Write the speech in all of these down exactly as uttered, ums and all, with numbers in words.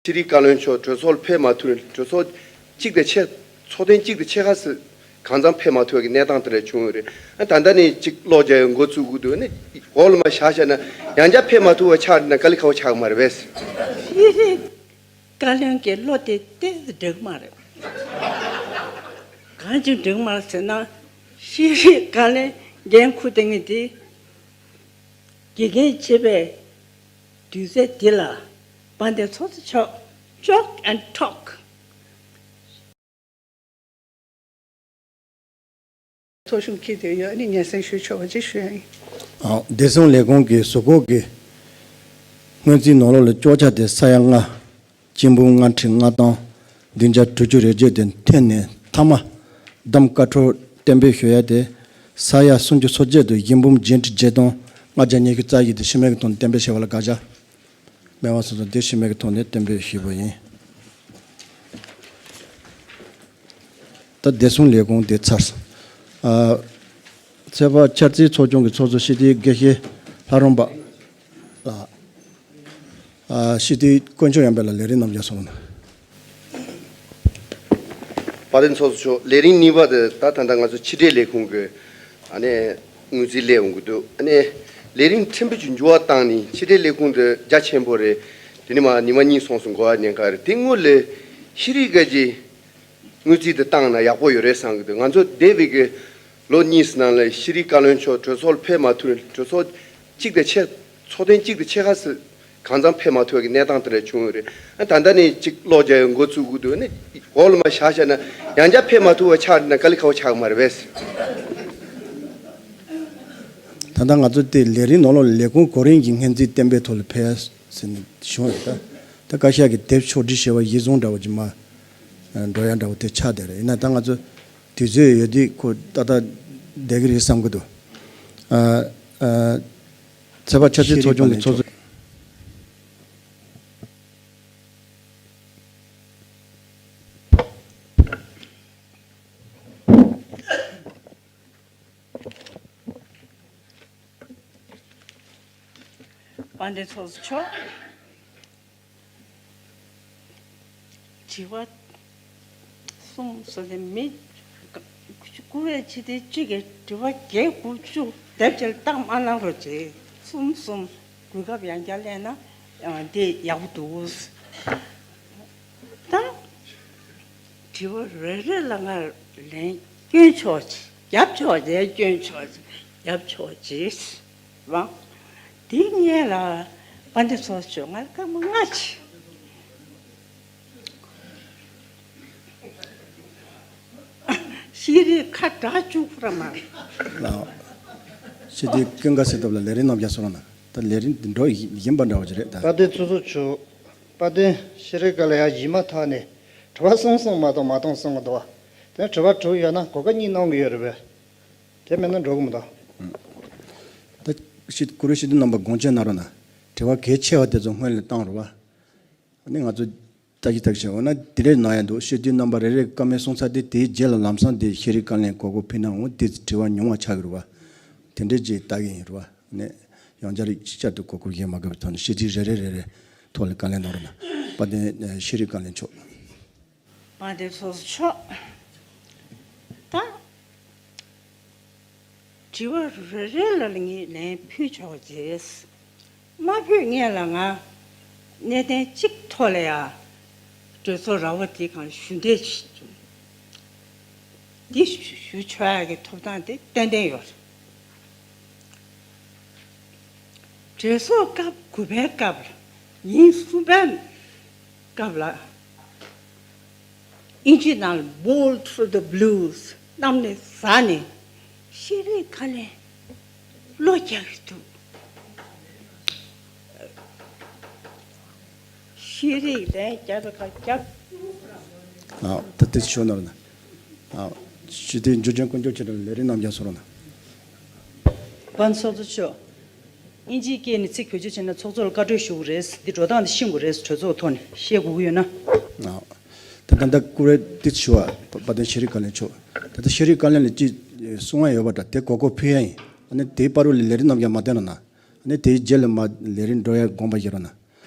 ཤེས་རིག་བཀའ་བློན་མཆོག་གྲོས་ཚོགས་ལ་ཕེབས་མ་ཐུབ་ནས། གྲོས་ཚོགས་གཅིག་དང་ཕྱེད། ཚོགས་ཐེངས་གཅིག་དང་ཕྱེད་ཀ་ཙམ་གང་འཚམ་ཕེབས་མ་ཐུབ་པའི་གནས་སྟངས་དེ་འདྲ་བྱུང་ཡོད་རེད། ཨ། ད་ལྟ་ནས་གཅིག་གློག་རྒྱག་ཡ་འགོ་བཙུགས་དགོས་འདུག་ནི། འོག་ལ་མར་བཞག་བཞག་ན་ཡང་བསྐྱར་ཕེབས་མ་ཐུབ་པ་ཆགས་ན་དཀའ་ལས་ཁག་པོ་ཆགས་ཀྱི་མ་རེད་པས། ཤེས་རིག་བཀའ་བློན་གྱི་བློ་དེ་ཏོག་ཙམ་འགྲིག་གི་མ་རེད། གང་ཅི་འགྲིག་གི་མ་རེད་ཟེར་ན། ཤེས་རིག་བཀའ་བློན་འགན་འཁུར་བསྡད་མཁན་དེ། དགེ་རྒན་བྱེད་པའི་དུས་ཚོད་འདི་ལ། དཔལ་ལྡན་ཚོགས་གཙོ་མཆོག, chalk and talk. ཐོ་གཞུང་འཁྱེར་བསྡད་ཡོད། ཨ་ནི་སྙན་སེང་ཞུ་ཆོག་པ་ཅིག་ཞུ་ཡ་ཡིན། ཨ། བདེ་སྲུང་ལས་ཁུངས་ཀྱི་གཟུགས་སྐོར་གྱི་སྔོན་རྩིས་ནང་ལོགས་ལ་གཅོག་ཆ་དེ་ས་ཡ་ལྔ། སྐྱིན་འབུམ་ལྔ་ཁྲི་ལྔ་སྟོང་བདུན་བརྒྱ་དྲུག་ཅུ་རེ་བརྒྱད་དེ་འཐེན་ནས། མཐའ་མ་གདམ་ཀ་འཕྲོ་གཏན་འབེབས་ཞུ་ཡ་དེ་ས་ཡ་སུམ་ཅུ་སོ་བརྒྱད་དུ་སྐྱིན་འབུམ་བརྒྱད་ཁྲི་བརྒྱད་སྟོང་ལྔ་བརྒྱ་ཉི་ཤུ་རྩ་བཞི་དེ་ཤི་རྨས་ཀྱི་ཐོག་ནས་གཏན་འབེབས་བྱས་པ་ལ་དགག་བྱ། སྨན་པ་སོ་སོ་དེ་ཤི་རྨས་ཀྱི་ཐོག་ནས་གཏན་འབེབས་ཞུས་པ་ཡིན། ད་བདེ་སྲུང་ལས་ཁུངས་དེ་ཚར་སོང་། ཨ། ཚོད་དཔག་འཆར་རྩིས་ཚོགས་ཆུང་གི་ཚོགས་གཙོ་སྤྱི་འཐུས་དགེ་བཤེས་ལྷ་རམས་པ་ལགས། ཨ། སྤྱི་འཐུས་དཀོན་མཆོག་ཡར་འཕེལ་ལགས་ལས་རིམ་རྣམས་ཀྱང་གསུང་རོགས་གནང་། དཔལ་ལྡན་ཚོགས་གཙོ་མཆོག་ལས་རིམ་གཉིས་པ་དེ་ད་ད་ལྟ་ང་ཚོ་ཕྱི་དྲིལ་ལས་ཁུངས་ཀྱི། ཨ་ནི། དངུལ་རྩིས་སླེབས་འོང་གི་འདུག་ཨ་ནི། ལས་རིམ་ཕྲན་བུ་ཅིག་འགྱུར་བ་བཏང་ནས། ཕྱི་དྲིལ་ལས་ཁུངས་དེ་རྒྱ་ཆེན་པོ་རེད། དེ་ནས་མར་ཉི་མ་གཉིས་སོང་སོང་། འགོ་བ་ཉེན་ཁ་རེད། དེ་སྔོན་ལ་ཤེས་རིག་གི་དངུལ་རྩིས་དེ་བཏང་ན་ཡག་པོ་ཡོད་རེད་བསམ་གི་འདུག་ང་ཚོ་འདས་པའི་གི་ལོ་གཉིས་ནང་ལ་ཤེས་རིག་བཀའ་བློན་མཆོག་གྲོས་ཚོགས་ལ་ཕེབས་མ་ཐུབ་ནས། གྲོས་ཚོགས་གཅིག་དང་ཕྱེད། ཚོགས་ཐེངས་གཅིག་དང་ཕྱེད་ཀ་ཙམ་གང་འཚམ་ཕེབས་མ་ཐུབ་པའི་གནས་སྟངས་དེ་འདྲ་བྱུང་ཡོད་རེད། ཨ། ད་ལྟ་ནས་གཅིག་གློག་རྒྱག་ཡ་འགོ་བཙུགས་དགོས་འདུག་ནི། འོག་ལ་མར་བཞག་བཞག་ན་ཡང་བསྐྱར་ཕེབས་མ་ཐུབ་པ་ཆགས་ན་དཀའ་ལས་ཁག་པོ་ཆགས་ཀྱི་མ་རེད་པས། ད་ལྟ་ང་ཚོ་དེ་ལས་རིམ་ནང་ལོགས་ལས་ཁུངས་གོ་རིམ་གྱི་སྔོན་རྩིས་གཏན་འབེབས་ཐོག་ལ་ཕེབས་ཟེར་ནས་བྱུང་ཡོད། ད་ད་བཀའ་ཤག་གི་དེབ་ཕྱོགས་སྒྲིག་བྱས་པ་གཞིར་བཟུང་འདྲ་བོ་ཅིག་མར་འགྲོ་ཡ་འདྲ་བོ་དེ་ཆགས་བསྡད་རེད། ཡིན་ན་ད་ང་ཚོ་དུས་ཚོད་ཡོད་དུས་ཁོ་ཏག་ཏག་བསྡད་ཀྱི་རེད་བསམ་གྱི་འདུག་ཨ། ཨ། ཚོད་དཔག་འཆར་རྩིས་ཚོགས་ཆུང་གི་ཚོགས་གཙོ། དཔལ་ལྡན་ཚོགས་གཙོ་མཆོག་དྲི་བ་གསུམ་བཟོ་ནས་མི་བསྐུར་བའི་ཕྱི་དེ་གཅིག་གིས་དྲི་བ་བརྒྱད་དགུ་བཅུ་དེབ་ཅིག་བཏང་མ་གནང་རོགས་བྱེད། གསུམ་གསུམ་གོ་སྐབས་ཡང་བསྐྱར་ལེན་ན་འདི་ཡག་པོ་འདུག་ད་དྲི་བ་རེ་རེ་ལ་ང་ལན་སྐྱོན་ཆོག་ཅིག་རྒྱབ་ཆོག་ཅིག་སྐྱོན་ཆོག་ཅིག་རྒྱབ་ཆོག་ཅིག་བང་། དེ་སྔོན་ལ་དཔལ་ལྡན་ཚོགས་གཙོ་མཆོག་ང་ལ་སྐར་མ་ལྔ་ཅིག་ཤེས་རིག་ཁ་གྲག་བཅུག་ར་མ། ལགས། སྤྱི་འཐུས་ཀུན་དགའ་སྲས་སྟོབས་ལགས་ལས་རིམ་རྣམས་ཀྱང་གསུང་རོགས་གནང་། ད་ལས་རིམ་འདི་འགྲོ་བཞིན་པ་འདྲ་བོ་ཅིག་རེད་ད། དཔལ་ལྡན་ཚོགས་གཙོ་མཆོག་དཔལ་ལྡན་ཤེས་རིག་བཀའ་བློན་ཡང་གཞི་མ་ཐག་ནས་དྲི་བ་གསུམ་གསུམ་མ་གཏོགས་མ་གཏོང་གསུང་གི་འདུག་དེ་དྲི་བ་དྲུག་ཡོད་ན་གོ་སྐབས་གཉིས་གནང་གི་ཡོད་རེད་པས། དེ་མིན་ན་འགྲོ་གི་མི་འདུག་ད་ཤི་བཀུར་འོས་སྤྱི་འཐུས་རྣམ་པ་དགོངས་བཅོལ་གནང་རོགས་གནང་། དྲི་བ་གལ་ཆེ་བ་དེ་ཚོ་སྔོན་ལ་བཏང་རོགས་པ། ཨ་ནི་ང་ཚོ་ལྟ་ཅི་ལྟ་ཅི་བྱས། འོ་ན་དེ་འདྲས་གནང་ཡ་འདུག་ཤེས་ལྡན་རྣམ་པ་རེ་རེས་བཀའ་མོལ་གསུང་ཚར་དུས་དེའི་རྗེས་ལ་ལམ་སང་དེ་ཤེས་རིག་བཀའ་བློན་གོ་སྐབས་ཕུལ་ན་འོ་དེ་དྲི་བ་ཉུང་བ་ཆགས་ཀྱི་རེད་པ། དེ་འདྲས་ཅིག་ལྟ་གི་ཡིན་རེད་པ། ཨ་ནི་ཡང་བསྐྱར་བསྐྱར་དུ་གོ་སྐབས་གཞན་མ་དགོས་པའི་ཐོག་ནས་ཤེས་ལྡན་རེ་རེ་རེ་རེ་ཐོག་ལ་བཀའ་ལན་གནང་རོགས་གནང་། དཔལ་ལྡན་ཤེས་རིག་བཀའ་བློན་མཆོག་དཔལ་ལྡན་ཚོགས་གཙོ་མཆོག་ད། དྲི་བ་རེ་རེ་ལ་ངས་ལན་ཕུལ་ཆོག་ཅེས། མ་ཕུལ་སྔོན་ལ་ང་གནད་དོན་གཅིག་ཐོག་ལ་ཡ་གྲོས་ཚོགས་ར་བ་དེ་གང་ཞུ་འདོད་བྱུང་། འདི་ཞུ་ཆོག་ཡ་གི་ཐོབ་ཐང་དེ་ཏན་ཏན་ཡོད། གྲོས་ཚོགས་སྐབས་དགུ་པའི་སྐབས་ལ་ཉིན་གསུམ་པའི་སྐབས་ལ་ཨིན་ཇི་ནང་ལ་Bolt from the Blues གནམ་ནས་ཟག་ནས་ཤེས་རིག་བཀའ་བློན་བློ་རྒྱག་གི་འདུག་ཤེས་རིག་ལན་བརྒྱབ་པའི་ཁ་བརྒྱབ། ཨ། ད་དེ་ཞུ་ན་ར་ན། ཨ། ཞུ་དེ་འཇུ་ཆེན་དཀོན་མཆོག་ཁྱེད་རང་ལས་རིམ་རྣམས་ཀྱང་གསུང་རོགས་གནང་། དཔལ་ཚོགས་གཙོ་མཆོག་ཨིན་ཇིའི་སྐད་ནས་ཚིག་བེད་སྤྱོད་བྱས་ན་ཚོགས་གཙོ་ལ་བཀའ་འཁྲོལ་ཞུ་དགོས་རེད། འདི་འགྲོ་སྟངས་འདི་ཤེས་དགོས་རེད། གྲོས་ཚོགས་ཐོག་ནས་བཤད་དགོས་ཀྱི་ཡོད་ན། ཨ། ད་ད་ལྟ་བཀུར་འོས་ཏིས་ཞུ་བ་དཔལ་ལྡན་ཤེས་རིག་བཀའ་བློན་མཆོག་ད་ལྟ་ཤེས་རིག་བཀའ་བློན་ལ་ཅིག་གསུང་བ་ཡོད་པ་འདྲ། དེ་གོ་སྐབས་ཕུལ་ཡ་ཡིན། ཨ་ནི་དེའི་བར་དུ་ལས་རིམ་རྣམས་ཀྱང་མ་བཏོན་རོགས་གནང་། ཨ་ནི་དེའི་རྗེས་ལ་མ་ལས་རིམ་འགྲོ་ཡ་དགོངས་པ་བཞེས་རོགས་གནང་།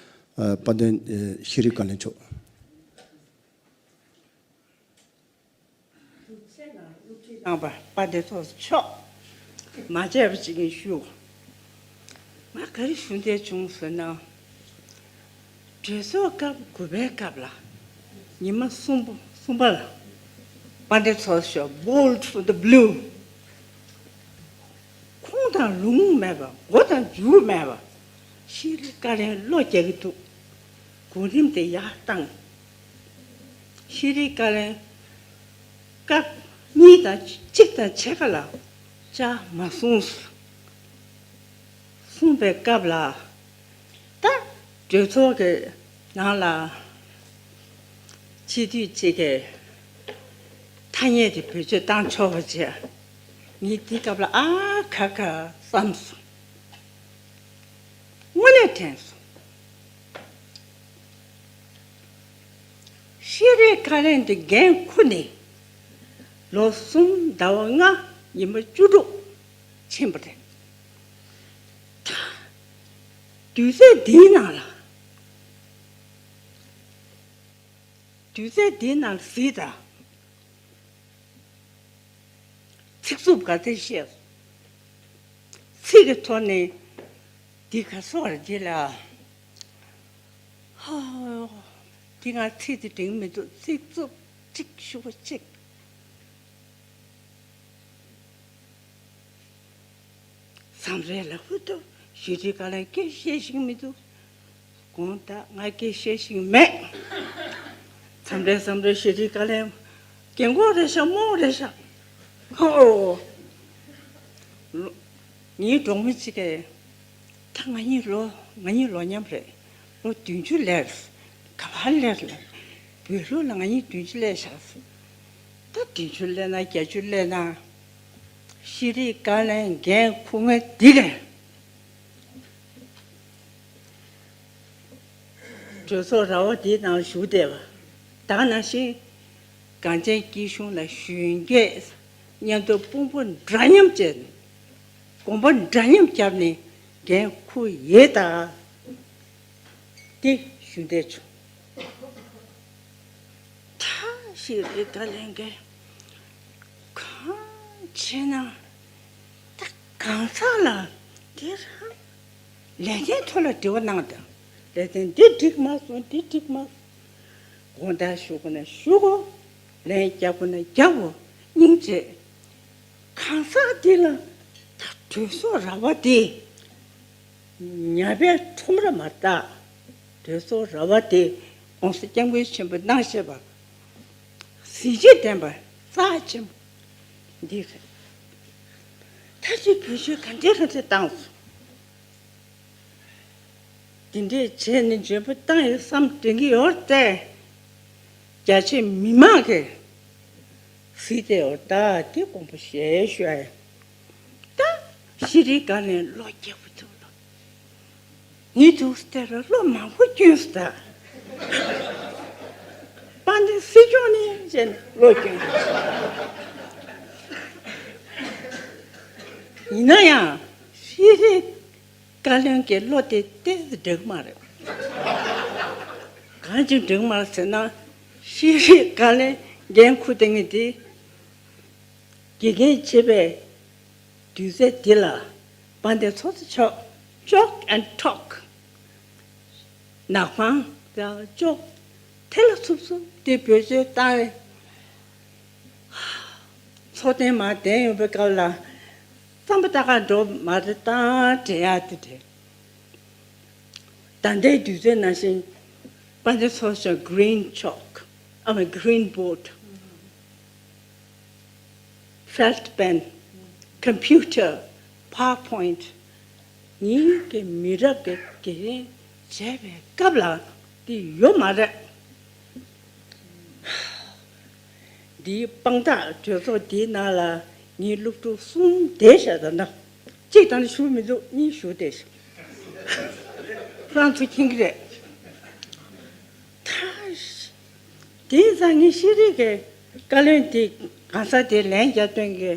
ཨ། དཔལ་ལྡན་ཨ་ཤེས་རིག་བཀའ་བློན་མཆོག། གནང་བ་དཔལ་ལྡན་ཚོགས་གཙོ་མཆོག་མ་བརྗེད་པ་ཅིག་ཡིན་ཞུ། ང་ག་རེ་ཞུ་འདོད་བྱུང་ཟེར་ན། གྲོས་ཚོགས་སྐབས་དགུ་པའི་སྐབས་ལ། ཉི་མ་གསུམ་པོ་གསུམ་པ་ལ། དཔལ་ལྡན་ཚོགས་གཙོ་མཆོག་bolt from the blue། ཁུངས་དང་ལུང་མེད་པ། མགོ་དང་མཇུག་མེད་པ། ཤེས་རིག་བཀའ་བློན་བློ་རྒྱག་གི་འདུག། གོ་རིམ་དེ་ཡར་བཏང་། ཤེས་རིག་བཀའ་བློན་སྐབས་གཉིས་དང་གཅིག་དང་ཕྱེད་ཀ་ལ་བཅར་མ་སོང་། གསུངས་པའི་སྐབས་ལ། ད་གྲོས་ཚོགས་ཀྱི་ནང་ལ་སྤྱི་འཐུས་གཅིག་གིས་ཐ་སྙད་དེ་བེད་སྤྱོད་བཏང་ཆོག་པ་བྱས། ངས་དེའི་སྐབས་ལ་ཨ་ཁ་ཁ་བསམ་སོང་། དངོས་གནས་དྲན་སོང་། ཤེས་རིག་བཀའ་བློན་དེ་འགན་འཁུར་ནས་ལོ་གསུམ་ཟླ་བ་ལྔ་ཉི་མ་བཅུ་དྲུག་ཕྱིན་པ་རེད། ད་དུས་ཚོད་འདིའི་ནང་ལ། དུས་ཚོད་འདིའི་ནང་ལ་གཟིགས་དང་། ཚིག་རྩུབ་ག་ཚད་བཤད། ཚིག་གི་ཐོག་ནས་འདི་ག་སོགས་རེད་འདི་ལ། ཧོ། འདི་ང་ཚིག་དེ་འགྲིག་མི་འདུག། ཚིག་རྩུབ་གཅིག་ཞུ་བ་གཅིག། མཚམས་རེ་ལ་ཧུད་དུ་ཤེས་རིག་བཀའ་བློན་སྐད་བཤད་ཤེས་མི་འདུག། དགོངས་དག། ང་སྐད་བཤད་ཤེས་མེད། མཚམས་རེ་མཚམས་རེ་ཤེས་རིག་བཀའ་བློན་རྒན་གོག་རེད་ཤག། རྨོ་རེད་ཤག། ཧོ། ངའི་གྲོགས་མོ་གཅིག་གིས། ད་ང་གཉིས་ལོ། ང་གཉིས་ལོ་མཉམ་རེད། ལོ་བདུན་ཅུ་སླེབས། ག་པར་སླེབས་ལ། བོད་ལུགས་ལ་ང་གཉིས་བདུན་ཅུ་སླེབས་ཤག། ད་བདུན་ཅུ་སླེབས་ན་བརྒྱད་ཅུ་སླེབས་ན། ཤེས་རིག་བཀའ་བློན་འགན་འཁུར་མཁན་འདི་གས། གྲོས་ཚོགས་ར་བ་འདིའི་ནང་བཞུགས་བསྡད་པ། ད་ག་ནང་བཞིན་གངས་ཅན་སྐྱིད་གཤོངས་ལ་གཞོན་སྐྱེས་མཉམ་དུ་དཔུང་པ་འདྲ་མཉམ་བྱས་ནས། གོམ་པ་འདྲ་མཉམ་བརྒྱབ་ནས་འགན་འཁུར་ཡོད་ད། འདི་ཞུ་འདོད་བྱུང་། ད་ཤེས་རིག་བཀའ་བློན་གྱིས་གང་བྱས་ན། ད་གང་ཟག་ལ་དེ་རང་ལས་དོན་ཐོག་ལ་དྲི་བ་གནང་དང་། ལས་དོན་འདི་འགྲིག་མ་སོང་། འདི་འགྲིག་མ་སོང་། དགོངས་དག་ཞུ་དགོས་ན་ཞུ་དགོས། ལན་རྒྱག་དགོས་ན་རྒྱག་དགོས། སྙིང་རྗེ། གང་ཟག་འདི་ལ་ད་གྲོས་ཚོགས་ར་བ་འདི་ཉ་པའི་ཁྲོམ་ར་མ་རེད་ད། གྲོས་ཚོགས་ར་བ་འདི་༸གོང་ས་༸སྐྱབས་མགོན་ཆེན་པོས་གནང་བཞག་པ། གཟི་བརྗིད་ལྡན་པ་རྩ་ཆེན་པོ་འདི་རེད། ད་ཅི་བེད་སྤྱོད་ག་འདྲས་ག་འདྲས་བཏང་སོང་། འདི་འདྲས་བྱས་ནས་འཇོན་པོ་བཏང་ཡོད་བསམ་དྲན་གྱི་ཡོད་རེད་དེ། རྒྱ་ཆེ་མི་མང་གིས་གཟིགས་བསྡད་ཡོད་ད། དེ་དགོངས་པ་བཞེས་ཞུ་ཡ་ཡིན། ད་ཤེས་རིག་བཀའ་བློན་བློ་རྒྱག་པོ་ཐུབ་ལ། ངའི་ཐུགས་སྟེ་ར་བློ་མང་པོ་སྐྱོན་སོང་ད། དཔལ་ལྡན་སྲིད་སྐྱོང་ནས་བྱས་ནས་བློ་སྐྱོན། ཡིན་ན་ཡང་ཤེས་རིག་བཀའ་བློན་གྱི་བློ་དེ་ཏོག་ཙམ་འགྲིག་མ་རེད། གང་ཅི་འགྲིག་མ་རེད་ཟེར་ན། ཤེས་རིག་བཀའ་བློན་འགན་འཁུར་བསྡད་མཁན་དེ། དགེ་རྒན་བྱེད་པའི་དུས་ཚོད་འདི་ལ་དཔལ་ལྡན་ཚོགས་གཙོ་མཆོག་joke and talk། ནག་པང་དང་ཅོག་ཐལ་ལ་འཚུབ་འཚུབ་དེ་བེད་སྤྱོད་བཏང་བས། ཚོགས་ཐེངས་མར་བསྡད་ཡོང་པའི་སྐབས་ལ་རྩམ་པ་ལྟ་ག་འགྲོ་མ་རེད་ད་དྲན་ཡག་དེ་རེད། ད་ལྟའི་དུས་ཚོད་ནང་བཞིན་དཔལ་ལྡན་ཚོགས་གཙོ་green chalk ཨ་མ་green board felt pen computer PowerPoint ཉིད་ཀྱི་མི་རབས་ཀྱི་དགེ་རྒན་བྱས་པའི་སྐབས་ལ་འདི་ཡོད་མ་རེད། འདིའི་དཔང་རྟགས་གྲོས་ཚོགས་འདིའི་ནང་ལ་ངའི་སློབ་ཕྲུག་གསུམ་བསྡད་ཤག་ད་ལྟ་གཅིག་དང་ཞུ་མི་འདུག་གཉིས་ཞུ་བསྡད་ཤག་ཁོ་རང་ཚོ་མཁྱེན་གྱི་རེད། ད། དེང་སང་ངས་ཤེས་རིག་གི་བཀའ་བློན་དེ་གང་ཟག་དེ་ལན་རྒྱག་དོན་གྱི་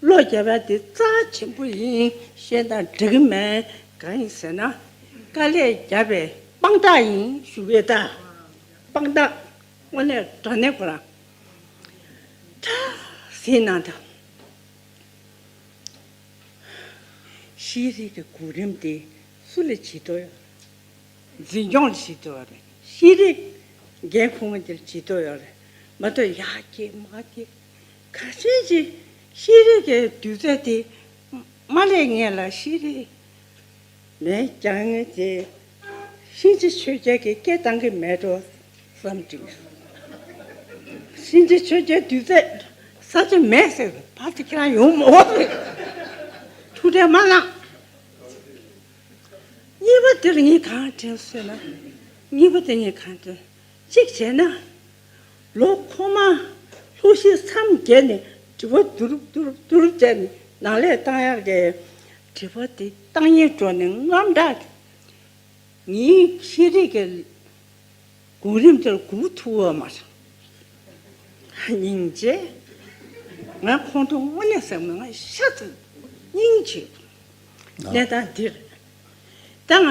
བློ་རྒྱབ་ཡ་དེ་རྩ་ཆེན་པོ་ཡིན་ཤེས་ན་འགྲིག་གི་མེད། གང་ཡིན་ཟེར་ན། དཀའ་ལས་བརྒྱབ་པའི་དཔང་རྟགས་ཡིན་ཞུ་གི་ད། དཔང་རྟགས་དངོས་གནས་དྲང་གནས་ཁོ་རང་ད་ཟིན་ན་ད། ཤེས་རིག་གི་གོ་རིམ་དེ་སུ་ལ་བྱེད་དོ་ཡོད། འཛིན་སྐྱོང་ལ་བྱེད་དོ་ཡོད་རེད། ཤེས་རིག་འགན་ཁུར་མཁན་དེ་ལ་བྱེད་དོ་ཡོད་རེད། མ་གཏོགས་ཡག་གི་མ་གི་ག་ཚོད་ཅིག་ཤེས་རིག་གི་དུས་ཚོད་དེ་མ་ལས་ངན་ལ་ཤེས་རིག་ལན་རྒྱག་མཁན་དེ་ཤིང་རྗེ་ཆོས་རྒྱལ་གྱི་སྐད་བཏང་གི་མེད་འགྲོ་བསམ་དྲན། ཤིང་རྗེ་ཆོས་རྒྱལ་དུས་ཚོད་ས་ཆ་མེད་ཟེར་བར་དུ་ཁྱེད་རང་ཡོང་མ་འོང་ཟེར། ཐུགས་ཁྲལ་མ་གནང་། གཉིས་པ་དེར་ངས་གང་དྲན་ཟེར་ན། གཉིས་པ་དེ་ངས་གང་དྲན། གཅིག་བྱས་ན། ལོ་ཁོ་མ་ལྷོ་གཞིས་མཚམས་བརྒལ་ནས་དྲི་བ་བསྡུ་རུབ་བསྡུ་རུབ་བསྡུ་རུབ་བྱས་ནས་ནང་ལས་བཏང་ཡག་གི་དྲི་བ་དེ་བཏང་ཡིན་འགྲོ་ནས་རྔམ་དྲག་གི། ངའི་ཤེས་རིག་གི་གོ་རིམ་དེར་སྒུག་ཐུབ་པ་མ་རེད། སྙིང་རྗེ། ང་ཁོང་ཁྲོ་དངོས་གནས་ཟེར་མི་ང་ཤ་ཚ་སྙིང་རྗེ། གནས་སྟངས་འདིར་ད་ང་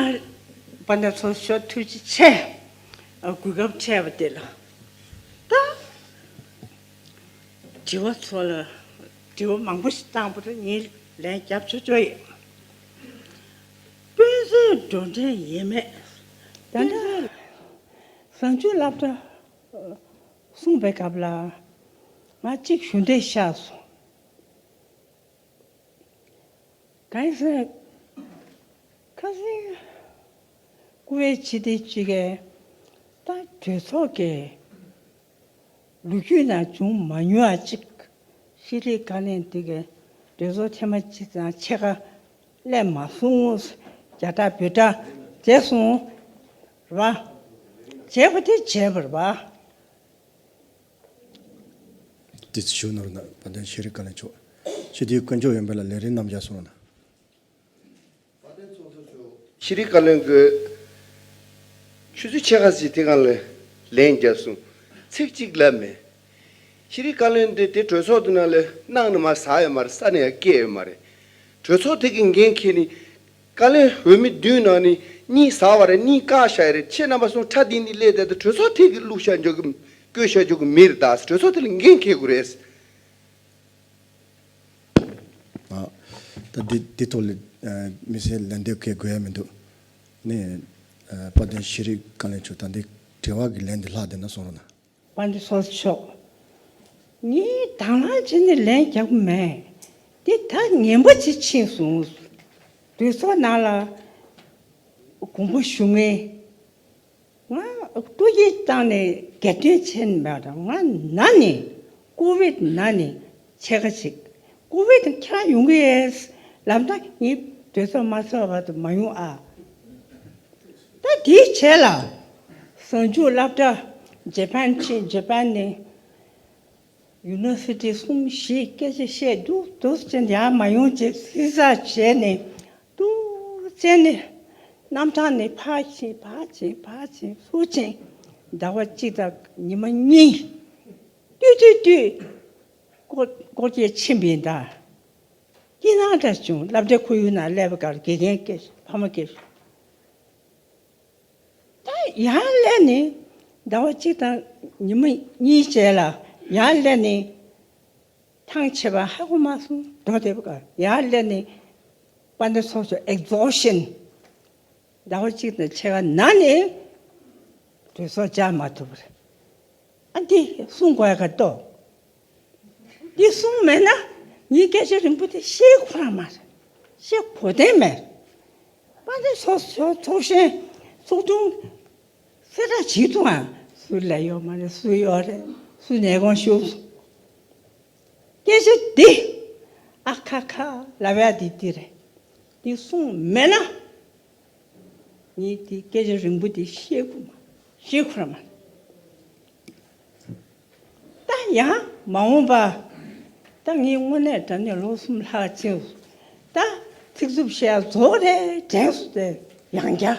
དཔལ་ལྡན་ཚོགས་གཙོ་མཆོག་ཐུགས་རྗེ་ཆེ། ཨ། གོ་སྐབས་འཕྲད་པ་དེ་ལ་ད་དྲི་བ་ཚོ་ལ་དྲི་བ་མང་པོ་ཞིག་བཏང་པ་རེད། ངས་ལན་རྒྱབ་ཆོག་ཆོག་ཡིན། དཔེ་མཛོད་འགྲོ་གྲོན་ཡས་མས། ད་ལྟ་གཟའ་མཇུག་སློབ་གྲྭ་གསུངས་པའི་སྐབས་ལ་ང་གཅིག་ཞུ་འདོད་ཤར་སོང་། གང་ཡིན་ཟེར་ན། ཁ་སང་བཀུར་འོས་སྤྱི་འཐུས་གཅིག་གིས་ད་གྲོས་ཚོགས་ཀྱི་ལོ་རྒྱུས་ནང་བྱུང་མ་མྱོང་བ་གཅིག་ཤེས་རིག་བཀའ་བློན་དེ་གིས་གྲོས་ཚོགས་ཐེངས་མ་གཅིག་དང་ཕྱེད་ཀ་སླེབས་མ་སོང་། རྒྱ་སྒྲ་བོད་སྒྲ་བྱས་སོང་། རེད་པ། བྱས་པ་དེ་བྱས་པ་རེད་པ། དེ་ཞུ་ནོར་ན་དཔལ་ལྡན་ཤེས་རིག་བཀའ་བློན་མཆོག་ཕྱི་དེའི་དཀོན་མཆོག་ཡོན་ཕེ་ལ་ལས་རིམ་རྣམས་རྒྱག་སོང་ན། ཤེས་རིག་བཀའ་བློན་གྱིས་ཆུ་ཚོད་ཕྱེད་ཀ་ཙམ་དེ་སྒང་ལ་ལན་བརྒྱབ་སོང་། ཚིག་གཅིག་ལབ་མེད། ཤེས་རིག་བཀའ་བློན་དེ་དེ་གྲོས་ཚོགས་དེ་ནང་ལ་གནང་ནས་མར་ཟག་ཡོད་མ་རེད། ས་ནས་ཡར་སྐྱེལ་ཡོད་མ་རེད། གྲོས་ཚོགས་དེ་གི་འགན་འཁྱེར་ནས། བཀའ་བློན་འོས་མི་བདུན་ནང་ནས་གཉིས་ཟག་པ་རེད། གཉིས་བཀག་བཞག་ཡོད་རེད། ཁྱེད་རྣམ་པ་ཚོ་ཁྲ་ལྡིང་ལྡིང་སླེབས་བསྡད་དེ་གྲོས་ཚོགས་ཐད་ཀྱི་བླུགས་བཞག་འཇོག་གི། བསྐོས་བཞག་འཇོག་གི་མི་རེད། ད་གྲོས་ཚོགས་དེ་ལ་འགན་འཁྱེར་དགོས་རེད། ཨ། ད་འདི་འདི་ཐོག་ལ་ཨ་མི་སེར་ལན་འདེབས་གལ་དགོས་ཡ་མི་འདུག་ནས་ཨ་དཔལ་ལྡན་ཤེས་རིག་བཀའ་བློན་མཆོག་ད་འདི་དྲི་བ་གི་ལན་འདི་ལྷག་བསྡད་ན་གསུང་རོགས་གནང་། དཔལ་ལྡན་ཚོགས་གཙོ་མཆོག་ངས་དང་བླངས་བྱས་ནས་ལན་རྒྱག་གི་མེད། འདི་ད་ངན་པ་ཅིག་ཕྱིན་སོང་། གྲོས་ཚོགས་ནང་ལ་དགོངས་པ་ཞུ་མཁན། ང་སྤྲོ་སྐྱིད་བཏང་ནས་སྒེར་དོན་བྱས་ནས་མེད་པ་དང་། ང་ན་ནས་ཀོ་བིད་ན་ནས་ཕྱེད་ཀ་ཅིག་ཀོ་བིད་ཁྱེད་རང་ཡོང་གི་ཡོད་ལབ་ན་ངས་གྲོས་ཚོགས་མ་ཚོགས་བར་དུ་མ་ཡོང་ཨ། ད་དེའི་རྗེས་ལ་གཟའ་མཇུག་སློབ་གྲྭ་ཇེ་པན་ཕྱིན། ཇེ་པན་ནས་ཡུ་ནི་ཝར་སི་ཊི་གསུམ་བཞི་སྐད་ཆ་བཤད་འདུག་འདུག་ཅེས་ཡར་མ་ཡོང་ཅེས་ཟིག་ཟ་བྱས་ནས་འདུག་བྱས་ནས་གནམ་ཐང་ནས་ཕར་ཕྱིན་ཕར་ཕྱིན་ཕར་ཕྱིན་ཚུར་ཕྱིན། ཟླ་བ་གཅིག་དང་ཉི་མ་གཉིས་ལྟོས་ལྟོས་ལྟོས་སྐོར་སྐོར་སྐྱོད་ཕྱིན་པ་ཡིན་ད། སྐྱིད་སྣང་འདྲ་བྱུང་། སློབ་གྲྭའི་ཁོར་ཡུག་ནང་སླེབས་པའི་སྐབས་དགེ་རྒན་སྐད་ཕ་མ་སྐད། ད་ཡར་སླེབས་ནས་ཟླ་བ་གཅིག་དང་ཉི་མ་གཉིས་རྗེས་ལ་ཡར་སླེབས་ནས་ཐང་ཆད་པ་ཧ་གོ་མ་སོང་། འགྲོ་བསྡད་པ་ག་ཡར་སླེབས་ནས་དཔལ་ལྡན་ཚོགས་གཙོ་ཨེག་ཛོ་ཤན། ཟླ་བ་གཅིག་དང་ཕྱེད་ཀ་ནང་ནས་གྲོས་ཚོགས་བཅར་མ་ཐུབ་པ་རེད། ཨ་འདི་གསུང་དགོས་ཡ་ག་ཏོ། འདི་གསུང་མེད་ན་ངའི་སྐད་ཆ་རིང་པོ་དེ་བཤད་ཁོ་རང་མ་རེད། བཤད་གོ་དོན་མེད། པ་དེ་ཚོགས་ཚོགས་ཚོགས་གཞོན་ཚོགས་དྲུང་གསལ་བསྒྲགས་བྱེད་ཐུབ་ཨ། སུ་ལ་ཡོད་མ་རེད། སུ་ཡོད་རེད། སུ་ནས་དགོངས་ཞུ། སྐད་ཆ་འདི་ཨ་ཁ་ཁ་ལབ་ཡ་འདི་འདི་རེད། འདི་གསུང་མེད་ན། ངས་དེ་སྐད་ཆ་རིང་པོ་དེ་བཤད་ཁུ་མ་བཤད་ཁུ་ར་མ། ད་ཡང་མ་འོངས་པ། ད་ངས་དངོས་གནས་དྲང་གནས་ལོ་གསུམ་ལྷག་ཕྱིན། ད་ཚིག་རྩུབ་བཤད་རྫོགས་རེད་དྲན་སོང་སྟེ་ཡང་བསྐྱར།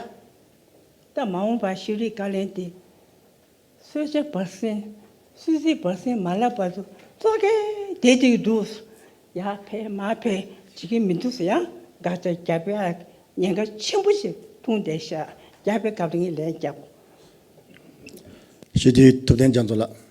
ད་མ་འོངས་པ་ཤེས་རིག་བཀའ་བློན་དེ། གསོལ་ཇ་བར་གསེང་། གསོལ་ཚིགས་བར་གསེང་མ་ལབ་བར་དུ་ཙོག་གེ་བསྡད་དེ་འདུག་ཡར་ཕེབས་མར་ཕེབས་བྱེད་ཀྱི་མི་འདུག་ཟེར་ཡང་དགག་བྱ་རྒྱབ་ཡ་ཉེན་ཁ་ཆེན་པོ་ཞིག་ ཐུང་དེ་ཤ་རྒྱབ་པའི་སྐབས་ལ་ངས་ལན་རྒྱབ། སྤྱི་འཐུས་ཐུབ་བསྟན་རྒྱ་མཚོ་ལགས།